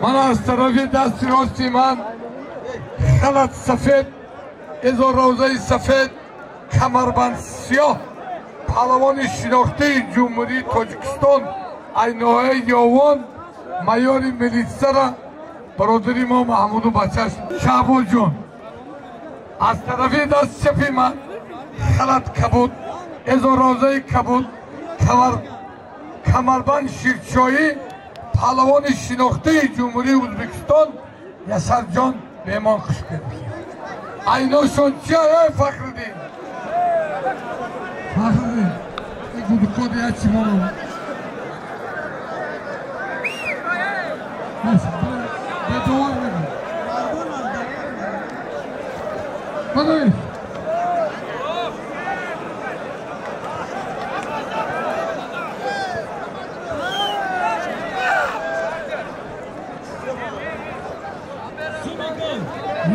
Ман аз тарафи дасти рости ман халат сафед, эзор равзаи сафед, камарбанд сиёҳ, паҳлавони шинохтаи Ҷумҳурии Тоҷикистон, айноҳияи Ёвон, майори милитсара бародари мо Маҳмуду бачаш Шаҳбозҷон. Аз тарафи даст чапи ман халат кабуд, эзор равзаи кабуд, камарбанд ширчоӣ, паҳлавони шинохтаи Ҷумҳурии Ӯзбекистон Ясарҷон меҳмон хуш кардем. Айношон чи ай Фахриддин? Фахриддин, ин гудукод як чи моно. Бедовар мегӯ. Бадои.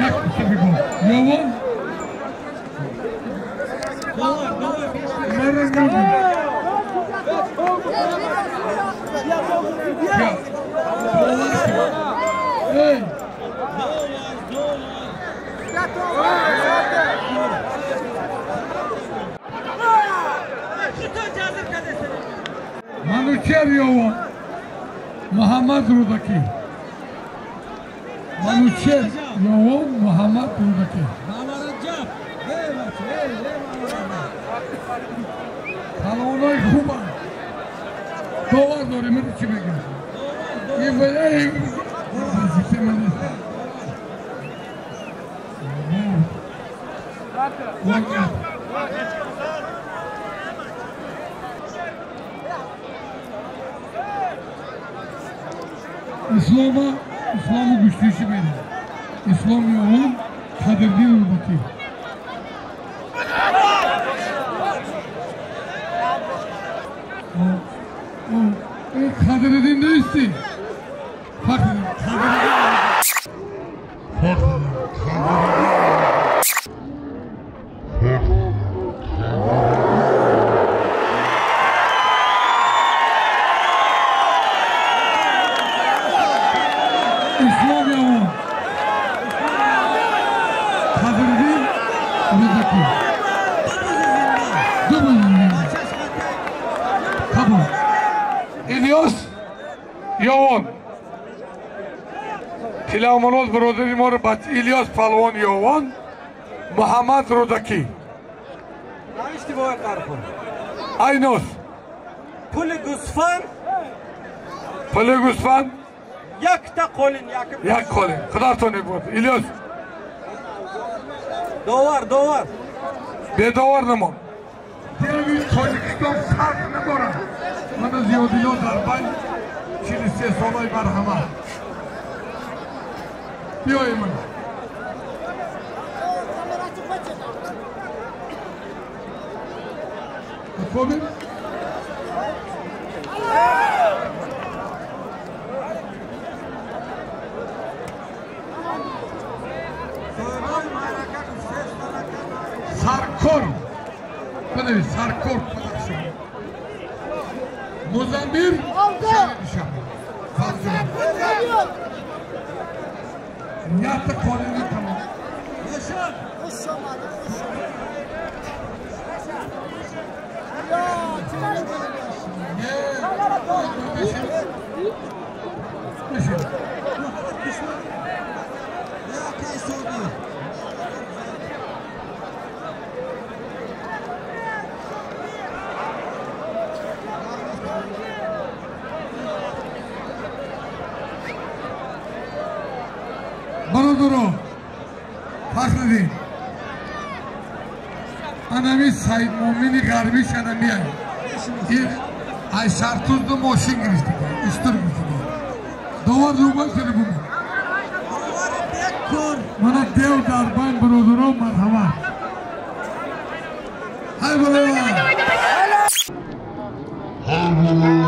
Як бигӯ. Ёвон? Манучер Ёвон, Муҳаммад Рӯдакӣ. Манучер Ёвон, Муҳаммад Рӯдакӣ. Паҳлавонои хубанд. Довар дорем, ман чӣ мегӯям? Ин вале вазифаи ман нест. Ислома, ислому гӯштиши медиҳад. Ислом Ёвон, Қадриддин Рӯдакӣ. Қадриддин нести? Фахриддин. Ислом Ёвон, Қадриддин Рӯдакӣ. Қабул. Илёс Ёвон. Тилаомоноз бародари моро бач Илёс палвон Ёвон, Муҳаммад Рӯдакӣ. Айнос. Пули гӯсфанд. Пули гӯсфанд. Якта қолин, як қолин. Худатон буд. Илёс. Довар, довар. Бедовар намон. Деви Тоҷикистон фарқ надорад. Мана зиёдиё дар байн 43 солаи марҳамат. Биёем. Хобем? Саркор. Бинавис, Саркор Бадахшон. Музамбир шаҳри Душанбе. Якта қолини тамом. Бародаро, Фахриддин, анами Саид Мумини ғарбиш анамиай. Ай шартузду мошин гирифтига, иштур гирифтига. Довар рӯбал шуди бумон. Мана дев дар байн бародаро, марҳамат. Ҳай бало! Ҳай бало!